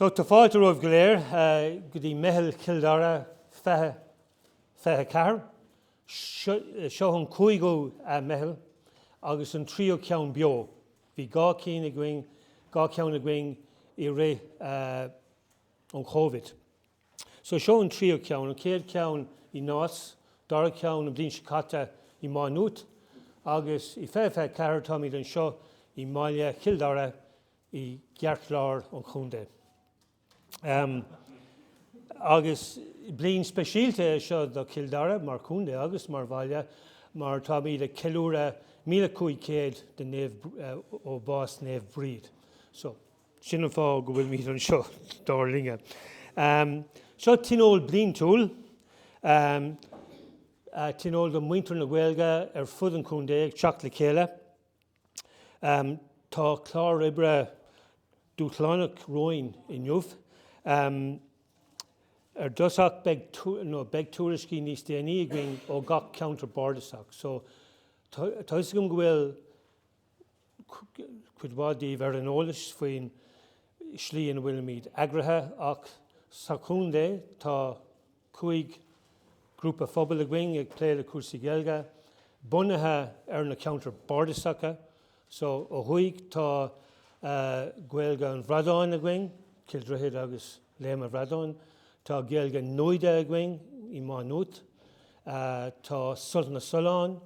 So tá fáilte romhaibh go léir go dtí Meitheal Chill Dara 20 24. Seo an cúigiú meitheal agus an tríú ceann beo. Bhí 2 cinn againn, 2 ceann againn i rith an Chóivid. So seo an tríú ceann, an chéad cheann i Nás, dara ceann an bhliain seo caite i Má Nuat agus i 2024 táimid anseo i mbaile Chill Dara i gceartlár an chontae. Agus bliain speisialta é seo do Chill Dara mar chontae agus mar bhaile mar táimid ag ceiliúradh 1500 de Naomh ó bhás Naomh Bríd. So, sin an fáth go bhfuilimid anseo, dar linne. Seo tionól bliantúil, tionól do mhuintir na Gaeilge ar fud an chontae ag teacht le chéile. Tá clár oibre dúshlánach romhainn inniu. Ar dtosach beidh, nó beidh tuairiscí níos déanaí againn ó gach ceantar bardasach. So tá a fhios agam go bhfuil cuid mhaith díbh ar an eolas faoin slí ina bhfuilimid eagraithe ach sa chontae tá 5 grúpa phobail againn ag plé le cúrsaí Gaeilge, bunaithe ar na ceantair bardasacha. So, ó thuaidh tá Gaeilge an Bhradáin againn, Cill Droichid agus Léim an Bhradáin. Tá Gaeilge Nuada againn i Má Nuat. Tá Sult na Sollán,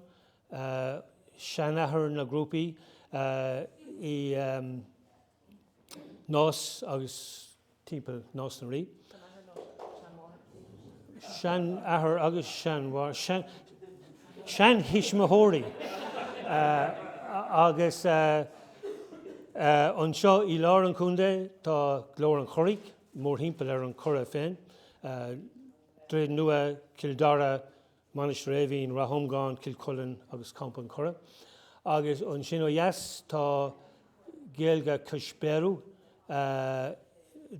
seanathair na ngrúpaí, i Nás agus timpeall Nás na Rí. Seanathair agus seanmháthair. Seanthuismitheoirí. Agus anseo i lár an chontae tá Glór an Churraigh, mórthimpeall ar an Churrach féin, Droichead Nua, Cill Dara, Mainistir Eimhín, Rath Iomgháin, Cill Chulann agus Campa an Churraigh. Agus ansin ó dheas tá Gaeilge Cois Bearú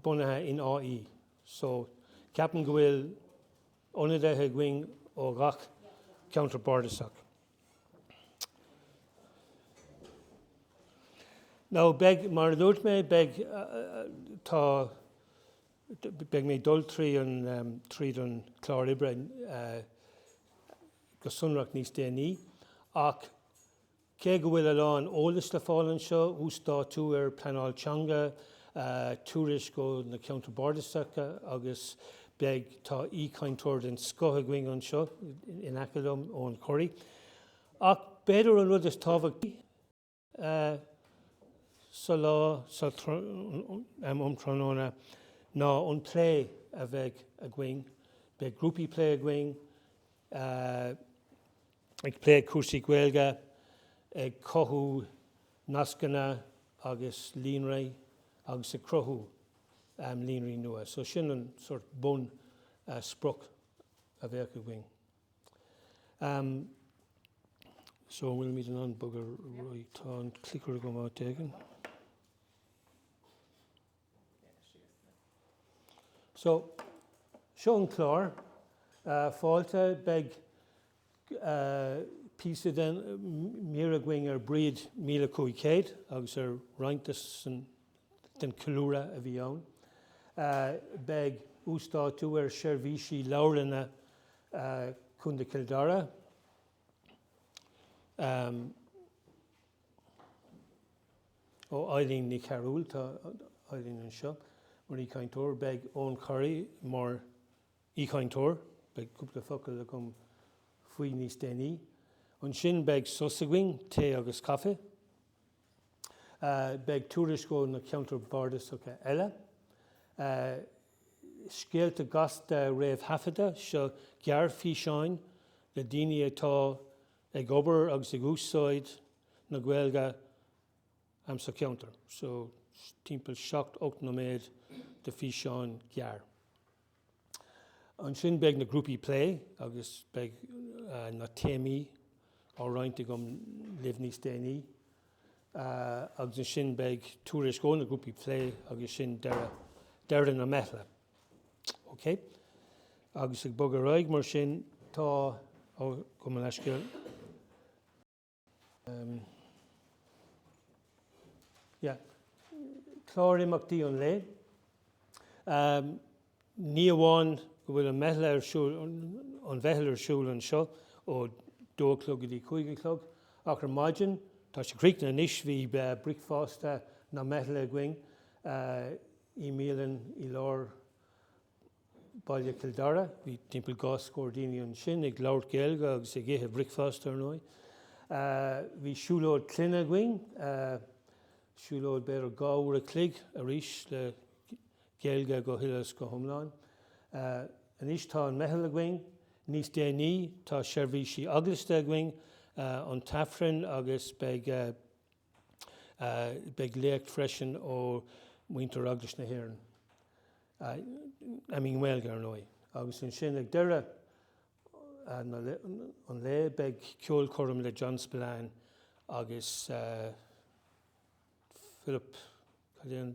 bunaithe in Áth Í. So, ceapaim go bhfuil ionadaithe againn ó ghach ceantar bardasach. Now, beidh, mar a dúirt mé, beidh, tá, Beidh mé ag dul trí an tríd an clár oibre go sonrach níos déanaí, ach cé go bhfuil a lán eolais le fáil anseo, uasdátú ar pleanáil teanga, tuairisc ó na ceantair bardasacha agus beidh, tá aoichainteoir den scoth againn anseo in aice liom, Eoghan Corry. Ach b'fhéidir an rud is tábhachtaí, sa lá sa um tráthnóna ná an plé a bheidh againn. Beidh grúpaí plé againn ag plé cúrsaí Gaeilge, ag cothú nascanna agus líonraí agus ag cruthú líonraí nua. So sin an sort bun sprioc a bheadh againn. Um, so an bhfuilimid in ann bogadh ar aghaidh? Tá an clicker agam áit éigin. So, seo an clár. Uh, fáilte, beidh uh, píosa den mír againn ar Bríd 1500 agus ar roinnt den cheiliúradh a bhí ann. Uh, beidh uasdátú ar seirbhísí leabharlainne Contae Chill Dara. Ó Eileen Ní Chearúil, tá Eileen anseo mar aoichainteoir. Beidh Eoghan Corry mar aoichainteoir, beidh cúpla focal agam faoi níos déanaí. Ansin beidh sos againn, tae agus caife. Beidh tuairisc ó na ceantair bhardasacha eile. Scéalta gasta réamhthaifeadta, seo gearrfhíseáin le daoine atá ag obair agus ag úsáid na Gaeilge sa cheantar. So timpeall 7, 8 nóiméad de fhíseáin gearr. Ansin beidh na grúpaí plé agus beidh na téamaí á roinnt agam libh níos déanaí. Agus ansin beidh tuairisc ó na grúpaí plé agus sin deireadh, deireadh na meithle. Ok? Agus ag bogadh ar aghaidh mar sin tá, ó, gabh mo leithscéal. Yeah. Clár imeachtaí an lae. Ní amháin go bhfuil an meitheal ar siúl, an mheitheal ar siúl anseo ó dó a chlog go dtí 5 a chlog, ach ar maidin, tá sé críochnaithe anois, bhí bricfeasta na meithle againn i mbialann i lár baile Chill Dara. Bhí timpeall 2 scór daoine ansin ag labhairt Gaeilge agus ag ithe bricfeasta, ar ndóigh. Bhí siúlóid clainne againn, siúlóid b'fhéidir 2 uair a chloig arís le Gaeilge go huile is go hiomlán. Anois tá an meitheal againn. Níos déanaí tá seirbhísí eaglasta againn, an tAifreann agus beidh beidh léacht freisin ó mhuintir Eaglais na hÉireann. I mean nGaeilge ar ndóigh. Agus ansin ag deireadh an lae beidh ceolchoirm le John Spillane agus Philip cad é an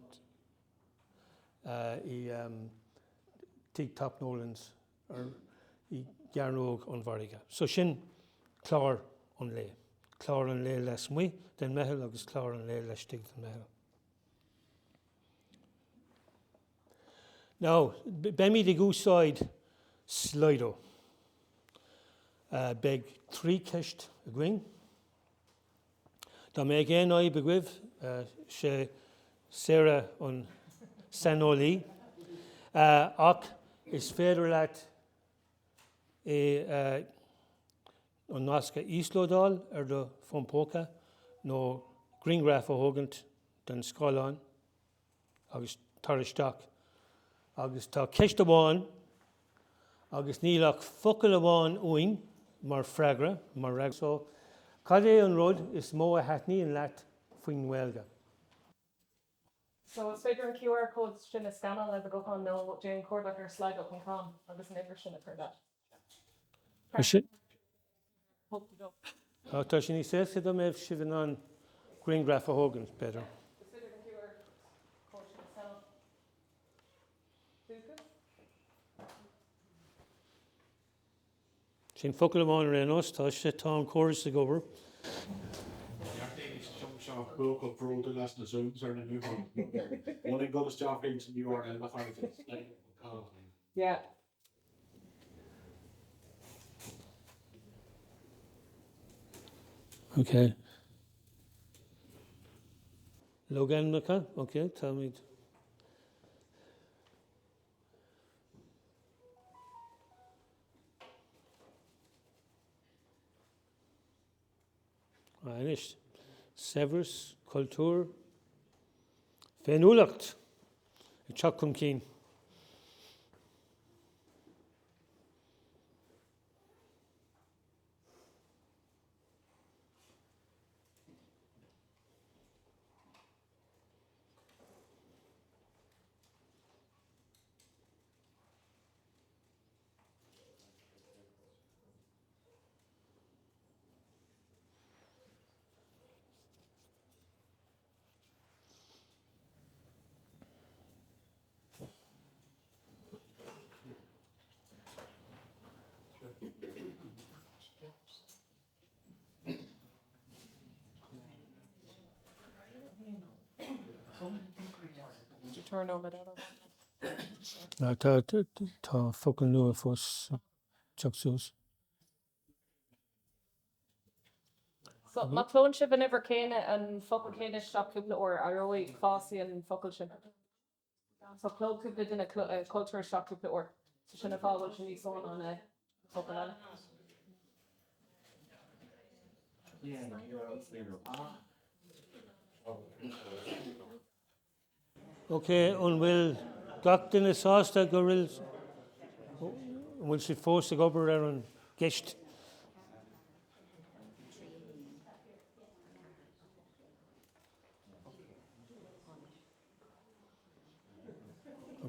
i Tigh Top Nolans i gCearnóg an Mhargaidh. So sin clár an lae. Clár an lae lasmuigh den meitheal agus clár an lae laistigh den meitheal. Now, beimid ag úsáid Slido. Beidh 3 ceist againn. Dá mbeadh aon fhadhb agaibh, sé Sarah an saineolaí, ach is féidir leat é an nasc a íoslódáil ar do fón póca nó grianghraf a thógaint den scáileán agus tar isteach. Agus tá ceist amháin agus níl ach focal amháin uainn mar freagra, mar fhreagra. So, cad é an rud is mó a thaitníonn leat faoin nGaeilge? So, is féidir an QR code sin a scanáil le do ghuthán nó déan cuardach ar slido.com agus an uimhir sin a chur leat. Tá sé níos éasca dá mbeadh sibh in ann grianghraf a thógaint, b'fhéidir. Sin focal amháin ar aon nós, tá sé, tá an córas ag obair. Neart daoine sa seomra seo buachaill bródúil as na Zooms ar na gutháin. Bhuel ag dul isteach ins an URL a chairde, slido.com. Yeah. Ok. Logainmneacha, ok, táimid. Anois, saibhreas, cultúr, féiniúlacht ag teacht chun cinn. Tá focal nua fós ag teacht suas. So, má chlónn sibh an uimhir céanna, an focal céanna isteach cúpla uair, éireoidh, fásfaidh an focal sin. So, chlóigh cúpla duine cultúr isteach cúpla uair. So, sin an fáth a bhfuil sé níos mó ná na focail eile. Ok, an bhfuil gach duine sásta go bhfuil, an bhfuil siad fós ag obair ar an gceist?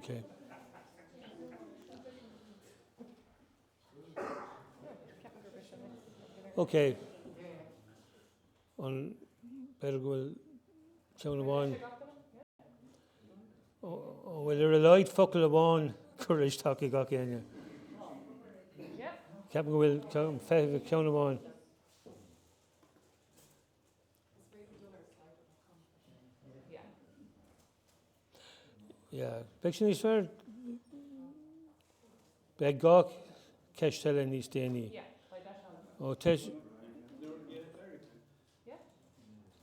Ok. Ok. An b'fhéidir go bhfuil ceann amháin An bhfuil ar a laghad focal amháin curtha isteach ag gach éinne? Ceapaim go bhfuil ceann ceann amháin. Yeah. Yeah. Beidh sé níos fearr. Beidh gá ceist eile níos déanaí. Yeah, beidh deis ann. Ó, te... Yeah.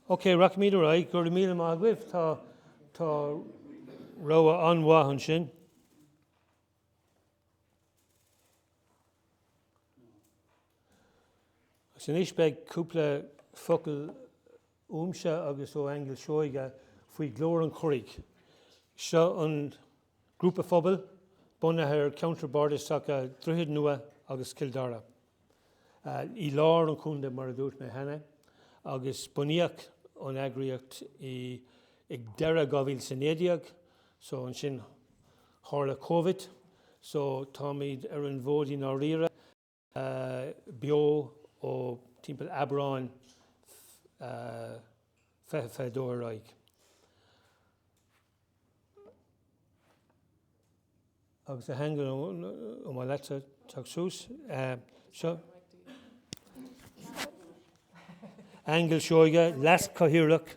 Ok, rachaimid ar aghaidh. Go raibh míle maith agaibh. Tá, tá rogha an-mhaith ansin. Agus anois beidh cúpla focal uaimse agus ó Aingeal Seoige faoi Ghlór an Churraigh. Seo an grúpa phobail bunaithe ar cheantar bardasacha Droichead Nua agus Cill Dara. I lár an chontae mar a dúirt mé cheana agus bunaíodh an eagraíocht i ag deireadh 2019 so ansin tharla Covid so táimid ar an bhfód i ndáiríre beo ó timpeall Aibreán 2022 ar aghaidh. Agus a hAingeal an maith leatsa teacht suas. Seo Aingeal Seoige, Leas-Chathaoirleach.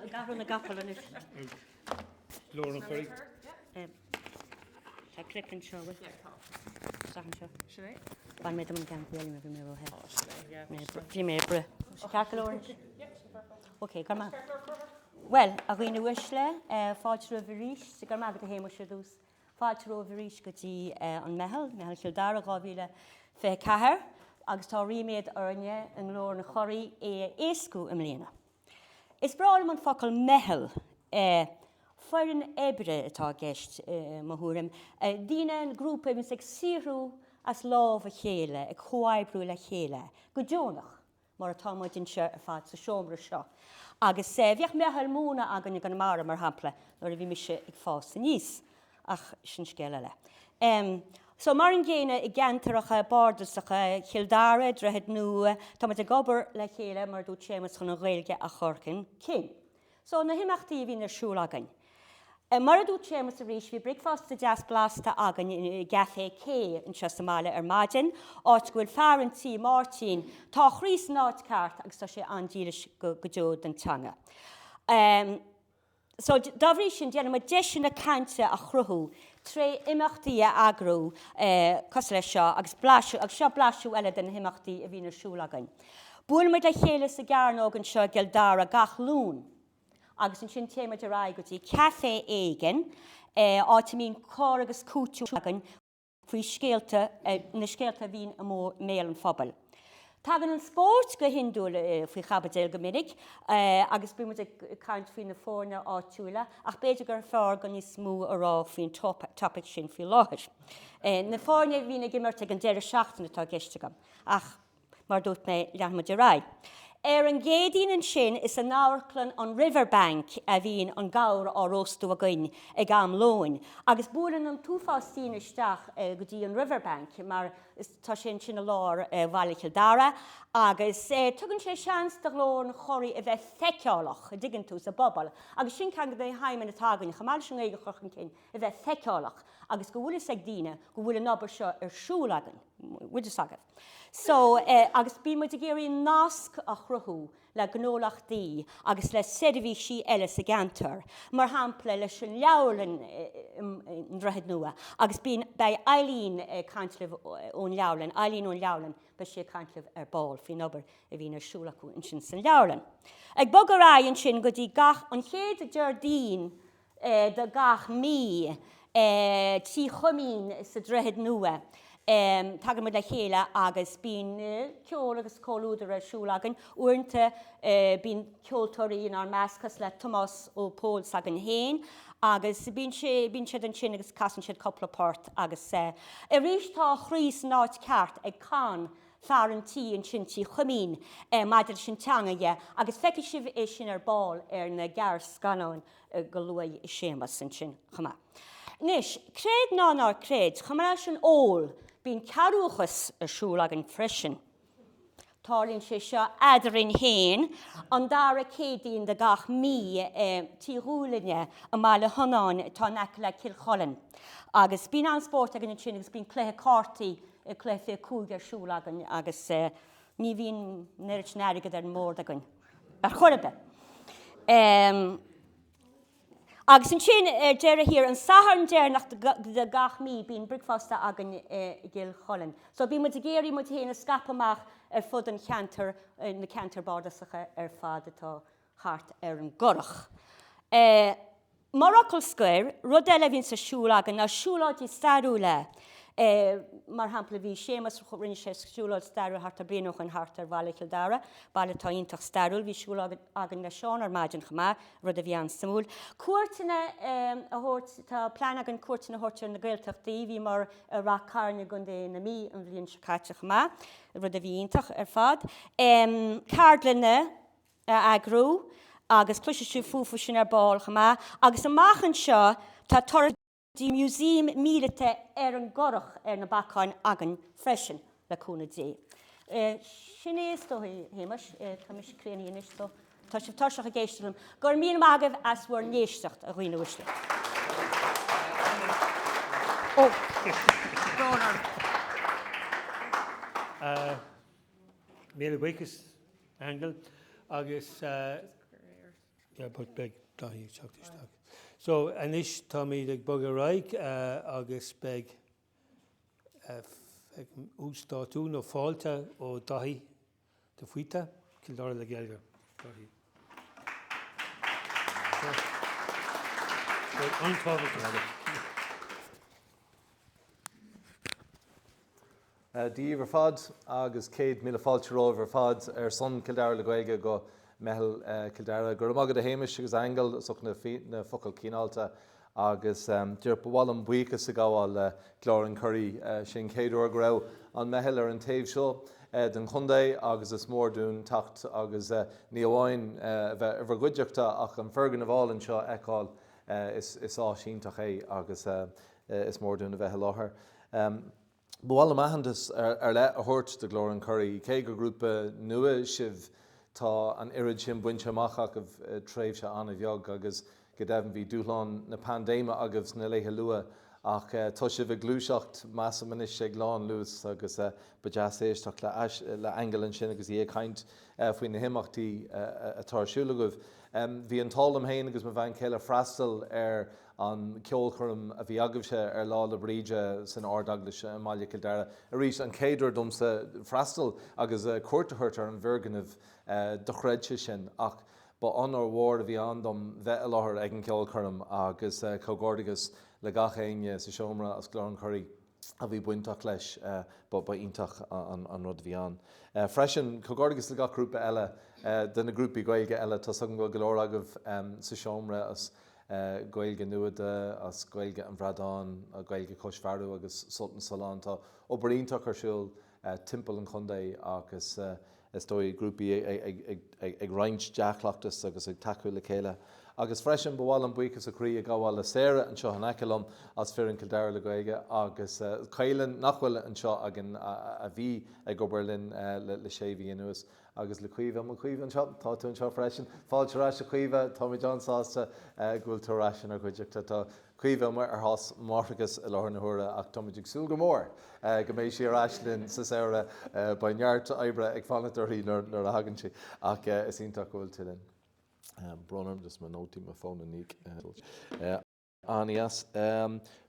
Ag athrú na gcapall anois. Glór an Churraigh. Tá clip anseo, bhfuil? Isteach anseo. Sin é. Bhain mé dom an ceann faoi bhí mé róthe. Bhí mé ag bruith. Ceart go leor anois? Ok, go raibh maith. Bhuel, a dhaoine uaisle, fáilte romhaibh arís, go raibh maith agat a Shéamuis ar dtús. Fáilte romhaibh arís go dtí an Meitheal, Meitheal Chill Dara 2024, agus tá ríméad orainne i nGlór an Churraigh é a éascú i mbliana. Is breá liom an focal meitheal. Foireann oibre atá i gceist, i mo thuairim. Daoine, grúpa a bhíonns ag saothrú as lámh a chéile, ag comhoibriú le chéile, go deonach, mar atá muid anseo ar fad sa seomra seo. Agus bhíodh meitheal móna againn i gConamara, mar shampla, nuair a bhí mise ag fás aníos. Ach sin scéal eile. So mar an gcéanna i gceantaracha bardasacha Chill Dara, Droichead Nua, tá muid ag obair le chéile, mar a dúirt Séamus, chun an Ghaeilge a chur chun cinn. So na himeachtaí a bhíonn ar siúl againn. Mar a dúirt Séamus arís, bhí bricfeasta deas blasta againn i gCafé K anseo sa mbaile ar maidin, áit go bhfuil fear an tí, Máirtín, tá a chroí san áit ceart agus tá sé an-dílis go deo don teanga. So, dá bhrí sin, déanann muid deiseanna cainte a chruthú tré imeachtaí a eagrú cosúil leis seo agus blaiseadh, agus seo blaiseadh eile de na himeachtaí a bhíonn ar siúl againn. Buaileann muid le chéile sa gcearnóg anseo i gCill Dara gach Luan agus ansin téann muid ar aghaidh go dtí caife éigin, áit a mbíonn cur agus cúiteamh againn faoi scéalta, na scéalta a bhíonn i mbéal an phobail. Tagann an spórt go hiondúil faoi chaibidil go minic agus bíonn muid ag caint faoi na foirne áitiúla ach b'fhéidir gur fearr gan níos mó a rá faoin topaic sin faoi láthair. Na foirne a bhíonn ag imirt ag an deireadh seachtaine atá i gceist agam ach Mar a dúirt mé, leanfaidh muid ar aghaidh. Ar an gCéadaoin ansin, is in amharclann an Riverbank a bhíonn an gabhar á róstadh againn ag am lóin, agus buaileann an t-uafás daoine isteach go dtí an Riverbank mar tá sé ansin i lár bhaile Chill Dara, agus tugann sé seans do Ghlór an Churraigh a bheith feiceálach, an dtuigeann tú, sa bpobal, agus sin ceann de na haidhmeanna atá againn, chomh maith leis an nGaeilge a chur chun cinn, a bheith feiceálach agus go bhfuil fhios ag daoine go bhfuil an obair seo ar siúl againn, bhfuil fhios agaibh. So, agus bíonn muid ag iarraidh nasc a chruthú le gnólachtaí agus le seirbhísí eile sa gceantar, mar shampla leis an leabharlann i nDroichead Nua agus bíonn, beidh Eileen ag caint libh ón leabharlann, Eileen ón leabharlann, beidh sí ag caint libh ar ball faoin obair a bhíonn ar siúl acu ansin san leabharlann. Ag bogadh ar aghaidh ansin go dtí gach, an chéad Déardaoin de gach mí, Tigh Chuimín sa Droichead Nua. Tagann muid le chéile agus bíonn ceol agus comhluadar ar siúl againn. Uaireanta bíonn ceoltóirí inár measc cosúil le Tomás Ó Pól s'againn féin agus bíonn sé, bíonn siad ansin agus casann siad cúpla port agus arís tá a chroí san áit ceart ag Con, fear an tí ansin Tigh Chuimín maidir leis an teanga dhe agus feicfidh sibh é sin ar ball ar na gearrscannáin go luaigh Séamus ansin chomh maith. Anois, creid nó ná creid, chomh maith leis an ól, bíonn cearrbhachas ar siúl againn freisin. Tarlaíonn sé seo eadrainn féin an dara Céadaoin de gach mí i Tigh Dhúlainne i mBaile Honáin atá in aice le Cill Chuilinn. Agus bíonn an-spórt againn ansin agus bíonn cluiche cártaí, cluiche 25 ar siúl againn agus ní bhíonn an oiread sin airgead ar an mbord againn. Ar chor ar bith. Agus ansin ar deireadh thiar, an Satharn deireanach de gach mí, bíonn bricfeasta againn i gCill Chuilinn. So bíonn muid ag iarraidh muid féin a scaipeadh amach ar fud an cheantair, na ceantair bardasacha ar fad atá thart ar an gCurrach. Mar fhocal scoir, rud eile a bhíonns ar siúl againn ná siúlóidí stairiúla. Mar shampla, bhí Séamus, rinne sé siúlóid stairiúil thart ar bliain ó shoin thart ar bhaile Chill Dara, baile atá iontach stairiúil. Bhí siúlóid againn le Seán ar maidin chomh maith, rud a bhí an-suimiúil. Cuairteanna a thabhairt, tá plean againn cuairteanna a thabhairt ar na Gaeltachtaí. Bhíomar i Rath Cairn i gContae na Mí an bhliain seo caite chomh maith, rud a bhí iontach ar fad. Ceardlanna. a eagrú agus cloisfidh sibh fúthu sin ar ball chomh maith. Agus amach anseo tá turas go dtí Museum Míleata ar an gCurrach ar na bacáin againn freisin, le cúnamh Dé. Sin é is dóigh, a Shéamais. Tá mise críochnaithe anois so tá sibh tuirseach ag éisteacht liom. Go raibh míle maith agaibh as bhur n-éisteacht, a dhaoine uaisle. Ó! Brón orm. Míle buíochas. Aingeal agus yeah but beidh Daithí ag teacht isteach. So anois táimid ag bogadh ar aghaidh agus beidh uasdátú nó fáilte ó Daithí de Faoite, Cill Dara le Gaeilge. Daithí. An-tábhachtach. Dia daoibh ar fad agus 100,000 fáilte romhaibh ar fad ar son Cill Dara le Gaeilge go Meitheal Chill Dara. Go raibh maith agat a Shéamais agus a Aingil as ucht na focail cineálta agus díreach ba mhaith liom buíochas a ghabháil le Glór an Churraigh. Sé an chéad uair go raibh an Meitheal ar an taobh seo den chontae agus is mór dúinn teacht agus ní amháin a bheith i bhur gcuideachta ach an foirgneamh álainn seo a fheiceáil. Is áis iontach é agus is mór dúinn a bheith i láthair. Ba mhaith liom aitheantas ar leith a thabhairt do Ghlór an Churraigh. Cé gur grúpa nua sibh, tá an oiread sin bainte amach agaibh i dtréimhse an-bheag agus go deimhin bhí dúshlán na paindéime agaibh sna laetha luath ach tá sibh ag gluaiseacht, measaim anois, ag lánluas agus ba deas éisteacht le Aingeal ansin agus í ag caint faoi na himeachtaí atá ar siúl agaibh. Bhí an t-ádh liom féin agus mo bhean chéile freastal ar an ceolchoirm a bhí agaibhse ar Lá 'le Bríde san Ard-Eaglais i mBaile Chill Dara. Arís, an chéad uair domsa freastal agus cuairt a thabhairt ar an bhfoirgneamh dochreidte sin ach ba onóir mhór a bhí ann dom bheith i láthair ag an gceolchoirm agus comhghairdeachas le gach éinne sa seomra as Glór an Churraigh. a bhí bainteach leis, ba iontach an rud a bhí ann. Freisin, comhghairdeachas le gach grúpa eile de na grúpaí Gaeilge eile, tá's agam go bhfuil go leor agaibh sa seomra as Gaeilge Nuada, as Gaeilge an Bhradáin, Gaeilge Chois Bhearú agus Sult na Sollán. Tá obair iontach ar siúl timpeall an chontae agus is dóigh, grúpaí ag roinnt dea-chleachtas agus ag tacú le chéile. Agus freisin, ba mhaith liom buíochas ó chroí a ghabháil le Sarah anseo in aice liom as foireann Chill Dara le Gaeilge agus Caolan nach bhfuil anseo againn a bhí ag obair linn le sé mhí anuas. Agus le Caoimhe, an bhfuil Caoimhe anseo? Tá tú anseo freisin. Fáilte ar ais a Chaoimhe, táimid an-sásta go bhfuil tú ar ais inár gcuideachta. Tá Caoimhe amuigh ar shos máithreachais i láthair na huaire ach táimid ag súil go mór go mbeidh sí ar ais linn sa samhradh. Beidh neart oibre ag fanacht uirthi nuair a thagann sí ach is iontach go bhfuil tú linn. Brón orm, just mo nótaí, mo fón i ndiaidh. An-deas.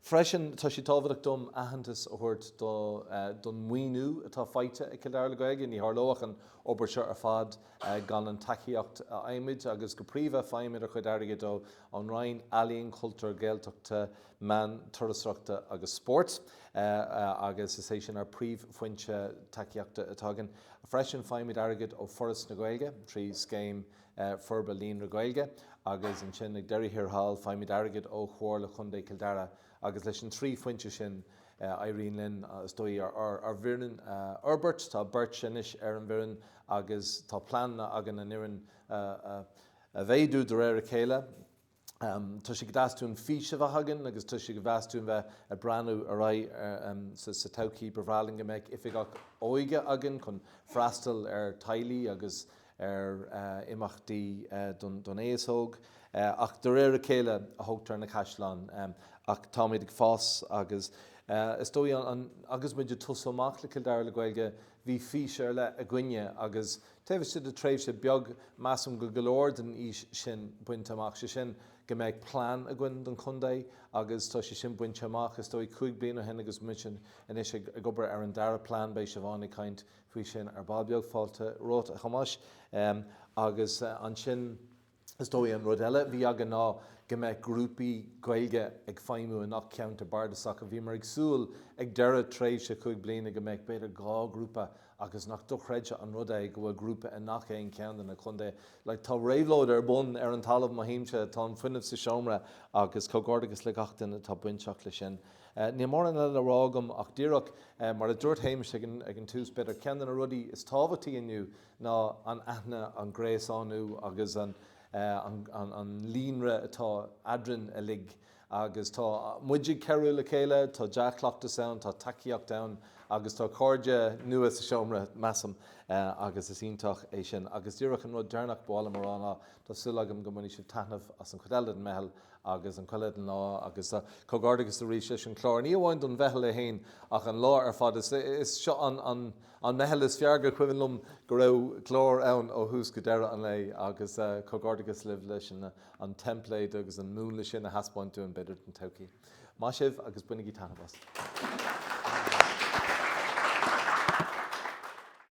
Freisin, tá sé tábhachtach dom aitheantas a thabhairt don maoiniú atá faighte ag Cill Dara le Gaeilge. Ní tharlódh an obair seo ar fad gan an tacaíocht a fhaighimid agus go príomha faighimid ár chuid airgid ó ón Roinn Ealaíon, Cultúir, Gaeltachta, Meán, Turasóireachta agus Spóirt agus is é sin ár príomhfhoinse tacaíochta atá againn. Freisin faighimid airgead ó Foras na Gaeilge trí Scéim Forbartha Líonra Gaeilge agus ansin ag deireadh thiar thall faighimid airgead ó Chomhairle Chontae Chill Dara agus leis an trí foinse sin éiríonn linn is dóigh ár bhfoireann a fhorbairt. Tá beirt anois ar an bhfoireann agus tá pleananna againn an fhoireann a a mhéadú de réir a chéile. Tá sé go deas dúinn fís a bheith againn agus tá sé go deas dúinn bheith ag breathnú ar aghaidh sa todhchaí. Ba bhreá linn go mbeadh oifigeach óige againn chun freastal ar teaghlaigh agus ar imeachtaí don aos óg. Ach de réir a chéile a thógtar na caisleáin. Ach táimid ag fás agus is dóigh agus muid ag tosú amach le Cill Dara le Gaeilge, bhí fís ar leith againne agus Taobh istigh de tréimhse beag, measaim go go leor den fhís sin bainte amach, sé sin. go mbeadh plean againn don chontae agus tá sé sin bainte amach, is dóigh, 5 bliana ó shin agus muid anois ag obair ar an dara plean, beidh Siobhán ag caint faoi sin ar ball beag. Fáilte romhat, a Thomáis. Agus ansin, is dóigh an rud eile a bhí againn ná go mbeadh grúpaí Gaeilge ag feidhmiú i ngach ceantar bardasach. Bhíomar ag súil ag deireadh tréimhse 5 bliana go mbeadh b'fhéidir 2 ghrúpa agus nach dochreidte an rud é go bhfuil grúpa i ngach aon cheann de na contaetha. Like, tá réabhlóid ar bun ar an talamh, mothaímse, tá an fuinneamh sa seomra agus comhghairdeachas le gach duine atá bainteach leis sin. Níl mórán eile le rá agam ach díreach, mar a dúirt Hamish ag an tús, b'fhéidir ceann de na rudaí is tábhachtaí inniu ná an aithne, an gréasánú agus an líonra atá eadrainn uilig agus tá muid ag cabhrú le chéile, tá dea-chleachtas ann, tá tacaíocht ann agus tá cairde nua sa seomra, measaim, agus is iontach é sin. Agus díreach an rud deireanach ba mhaith liom a rá ná tá súil agam go mbainfidh sibh taitneamh as an chuid eile den meitheal agus an chuid eile den lá agus comhghairdeachas arís leis an chlár, ní amháin don mheitheal é féin ach an lá ar fad. Is seo an an meitheal is fearr gur cuimhin liom go raibh clár ann ó thús go deireadh an lae agus comhghairdeachas libh leis an teimpléad agus an múnla sin a thaispeáint dúinn, b'fhéidir, don todhchaí. Maith sibh agus bainigí taitneamh as.